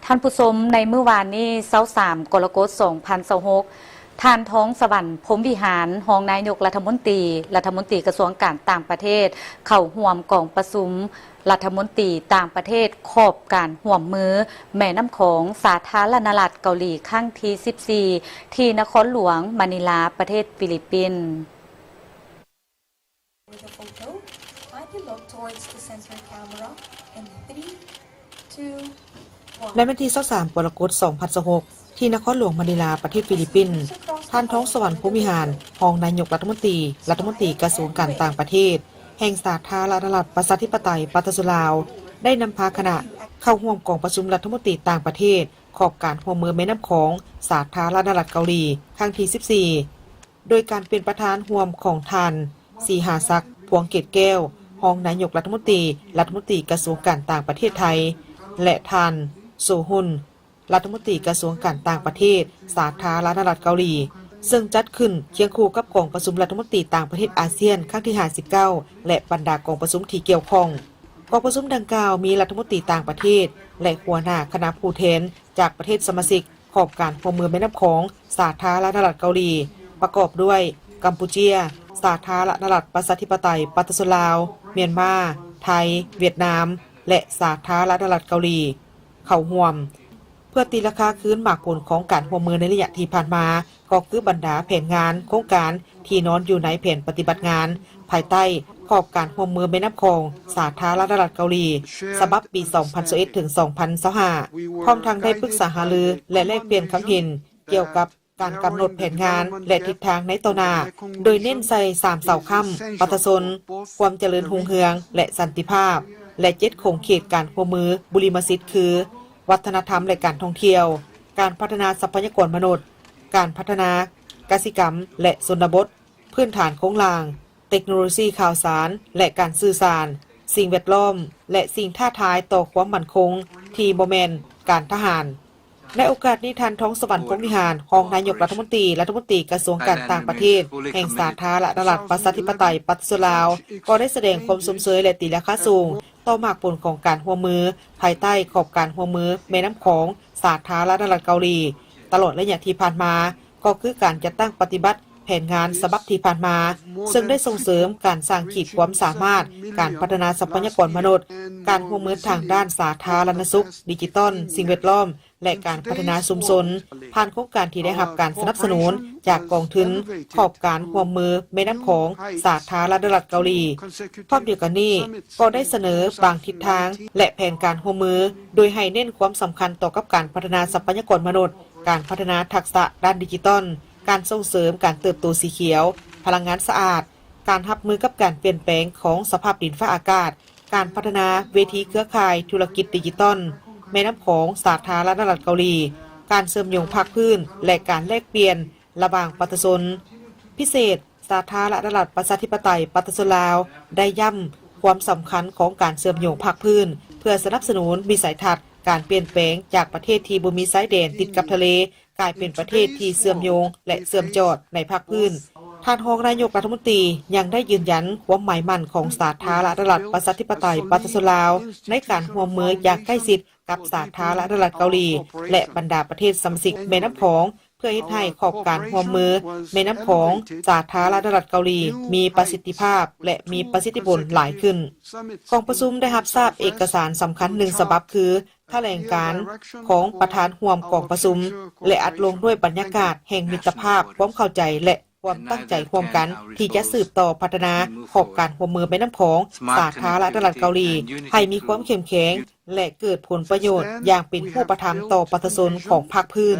ທ່ານຜູ້ຊົມ, ໃນມື້ວານນີ້ ຊາວສາມ ກໍລະກົດ ສອງພັນຊາວຫົກ, ທ່ານ ທອງສະຫວັນ ພົມວິຫານ ຮອງນາຍົກລັດຖະມົນຕີ, ລັດຖະມົນຕີກະຊວງການຕ່າງປະເທດ ເຂົ້າຮ່ວມກອງປະຊຸມລັດຖະມົນຕີຕ່າງປະເທດຂອບການຮ່ວມມືແມ່ນ້ຳຂອງ ສາທາລະນະລັດເກົາຫຼີ ຄັ້ງທີສິບສີ່ ທີ່ນະຄອນຫຼວງມະນີລາ ປະເທດຟີລິບປິນ. With a photo, kindly look towards the sensor camera in three, two, one. ໃນວັນທີຊາວສາມ ກໍລະກົດ ສອງພັນຊາວຫົກ ທີ່ນະຄອນຫຼວງມະນີລາ ປະເທດຟີລິບປິນ, ທ່ານ ທອງສະຫວັນ ພົມວິຫານ ຮອງນາຍົກລັດຖະມົນຕີ, ລັດຖະມົນຕີກະຊວງການຕ່າງປະເທດ ແຫ່ງສາທາລະນະລັດ ປະຊາທິປະໄຕ ປະຊາຊົນລາວ ໄດ້ນຳພາຄະນະເຂົ້າຮ່ວມກອງປະຊຸມລັດຖະມົນຕີຕ່າງປະເທດ ຂອບການຮ່ວມມືແມ່ນ້ຳຂອງ ສາທາລະນະລັດເກົາຫຼີ ຄັ້ງທີສິບສີ່ ໂດຍການເປັນປະທານຮ່ວມຂອງທ່ານ ສີຫາສັກ ພວງເກດແກ້ວ ຮອງນາຍົກລັດຖະມົນຕີ, ລັດຖະມົນຕີກະຊວງການຕ່າງປະເທດໄທ ແລະ ທ່ານ ໂຊຮຸນ ລັດຖະມົນຕີກະຊວງການຕ່າງປະເທດ ສາທາລະນະລັດເກົາຫຼີ, ເຊິ່ງຈັດຂຶ້ນຄຽງຄູ່ກັບກອງປະຊຸມລັດຖະມົນຕີຕ່າງປະເທດອາຊຽນ ຄັ້ງທີຫ້າສິບເກົ້າ ແລະ ບັນດາກອງປະຊຸມທີ່ກ່ຽວຂ້ອງ. ກອງປະຊຸມດັ່ງກ່າວມີລັດຖະມົນຕີຕ່າງປະເທດ ແລະ ຫົວໜ້າຄະນະຜູ້ແທນຈາກປະເທດສະມາຊິກ ຂອບການຮ່ວມມືແມ່ນ້ຳຂອງ ສາທາລະນະລັດເກົາຫຼີ ປະກອບດ້ວຍ ກຳປູເຈຍ, ສາທາລະນະລັດປະຊາທິປະໄຕປະຊາຊົນລາວ, ມຽນມາ, ໄທ, ຫວຽດນາມ ແລະ ສາທາລະນະລັດເກົາຫຼີ ເຂົ້າຮ່ວມ ເພື່ອຕີລາຄາຄືນໝາກຜົນຂອງການຮ່ວມມືໃນໄລຍະທີ່ຜ່ານມາ, ກໍຄືບັນດາແຜນງານ, ໂຄງການທີ່ນອນຢູ່ໃນແຜນປະຕິບັດງານ ພາຍໃຕ້ຂອບການຮ່ວມມືແມ່ນ້ຳຂອງ ສາທາລະນະລັດເກົາຫຼີ ສະບັບປີສອງພັນຊາວເອັດ ເຖິງ ສອງພັນຊາວຫ້າ ພ້ອມທັງໄດ້ປຶກສາຫາລື ແລະ ແລກປ່ຽນຄຳເຫັນກ່ຽວກັບການກຳນົດແຜນງານ ແລະ ທິດທາງໃນຕໍ່ໜ້າ, ໂດຍເນັ້ນໃສ່ສາມເສົາຄ້ຳ: ປະຊາຊົນ, ຄວາມຈະເລີນຮຸ່ງເຮືອງ ແລະ ສັນຕິພາບ ແລະ ເຈັດຂົງເຂດການຮ່ວມມືບຸລິມະສິດ ຄື ວັດທະນະທຳ ແລະ ການທ່ອງທ່ຽວ, ການພັດທະນາຊັບພະຍາກອນມະນຸດ, ການພັດທະນາກະສິກຳ ແລະ ຊົນນະບົດ, ພື້ນຖານໂຄງລ່າງ, ເຕັກໂນໂລຊີຂ່າວສານ ແລະ ການສື່ສານ, ສິ່ງແວດລ້ອມ ແລະ ສິ່ງທ້າທາຍຕໍ່ຄວາມໝັ້ນຄົງທີ່ບໍ່ແມ່ນການທະຫານ. ໃນໂອກາດນີ້, ທ່ານ ທອງສະຫວັນ ພົມວິຫານ ຮອງນາຍົກລັດຖະມົນຕີ, ລັດຖະມົນຕີກະຊວງການຕ່າງປະເທດ ແຫ່ງສາທາລະນະລັດປະຊາທິປະໄຕປະຊາຊົນລາວ ກໍໄດ້ສະແດງຄວາມຊົມເຊີຍ ແລະ ຕີລາຄາສູງຕໍ່ໝາກຜົນຂອງການຮ່ວມມື ພາຍໃຕ້ຂອບການຮ່ວມມືແມ່ນ້ຳຂອງ ສາທາລະນະລັດເກົາຫຼີ ຕະຫຼອດໄລຍະທີ່ຜ່ານມາ ກໍຄືການຈັດຕັ້ງປະຕິບັດແຜນງານສະບັບທີ່ຜ່ານມາ, ເຊິ່ງໄດ້ສົ່ງເສີມການສ້າງຂີດຄວາມສາມາດ, ການພັດທະນາຊັບພະຍາກອນມະນຸດ, ການຮ່ວມມືທາງດ້ານສາທາລະນະສຸກ, ດິຈິຕອນ, ສິ່ງແວດລ້ອມ ແລະ ການພັດທະນາຊຸມຊົນ, ຜ່ານໂຄງການທີ່ໄດ້ຮັບການສະໜັບສະໜູນຈາກກອງທຶນຂອບການຮ່ວມມືແມ່ນ້ຳຂອງ ສາທາລະນະລັດເກົາຫຼີ. ພ້ອມດຽວກັນນີ້, ກໍໄດ້ສະເໜີບາງທິດທາງ ແລະ ແຜນການຮ່ວມມື, ໂດຍໃຫ້ເນັ້ນຄວາມສຳຄັນຕໍ່ກັບການພັດທະນາຊັບພະຍາກອນມະນຸດ, ການພັດທະນາທັກສະດ້ານດິຈິຕອນ, ການສົ່ງເສີມການເຕີບໂຕສີຂຽວ, ພະລັງງານສະອາດ, ການຮັບມືກັບການປ່ຽນແປງຂອງສະພາບດິນຟ້າອາກາດ, ການພັດທະນາເວທີເຄືອຂ່າຍທຸລະກິດດິຈິຕອນແມ່ນ້ຳຂອງສາທາລະນະລັດເກົາຫຼີ, ການເຊື່ອມໂຍງພາກພື້ນ ແລະ ການແລກປ່ຽນລະຫວ່າງປະຊາຊົນ. ພິເສດ, ສາທາລະນະລັດປະຊາທິປະໄຕປະຊາຊົນລາວ ໄດ້ຢ້ຳຄວາມສຳຄັນຂອງການເຊື່ອມໂຍງພາກພື້ນ ເພື່ອສະໜັບສະໜູນວິໄສທັດການປ່ຽນແປງຈາກປະເທດທີ່ບໍ່ມີຊາຍແດນຕິດກັບທະເລ ກາຍເປັນປະເທດທີ່ເຊື່ອມໂຍງ ແລະ ເຊື່ອມຈອດໃນພາກພື້ນ. ທ່ານຮອງນາຍົກລັດຖະມົນຕີຍັງໄດ້ຢືນຢັນຄວາມໝາຍໝັ້ນຂອງສາທາລະນະລັດປະຊາທິປະໄຕປະຊາຊົນລາວ ໃນການຮ່ວມມືຢ່າງໃກ້ຊິດກັບສາທາລະນະລັດເກົາຫຼີ ແລະ ບັນດາປະເທດສະມາຊິກແມ່ນ້ຳຂອງ ເພື່ອເຮັດໃຫ້ຂອບການຮ່ວມມືແມ່ນ້ຳຂອງສາທາລະນະລັດເກົາຫຼີມີປະສິດທິພາບ ແລະ ມີປະສິດທິຜົນຫຼາຍຂຶ້ນ. ກອງປະຊຸມໄດ້ຮັບຊາບເອກະສານສຳຄັນໜຶ່ງສະບັບ ຄື ຖະແຫຼງການຂອງປະທານຮ່ວມກອງປະຊຸມ ແລະ ອັດລົງດ້ວຍບັນຍາກາດແຫ່ງມິດຕະພາບ, ຄວາມເຂົ້າໃຈ ແລະ ຄວາມຕັ້ງໃຈຮ່ວມກັນ ທີ່ຈະສືບຕໍ່ພັດທະນາຂອບການຮ່ວມມືແມ່ນ້ຳຂອງສາທາລະນະລັດເກົາຫຼີ ໃຫ້ມີຄວາມເຂັ້ມແຂງ ແລະ ເກີດຜົນປະໂຫຍດຢ່າງເປັນຮູບປະທຳຕໍ່ປະຊາຊົນຂອງພາກພື້ນ.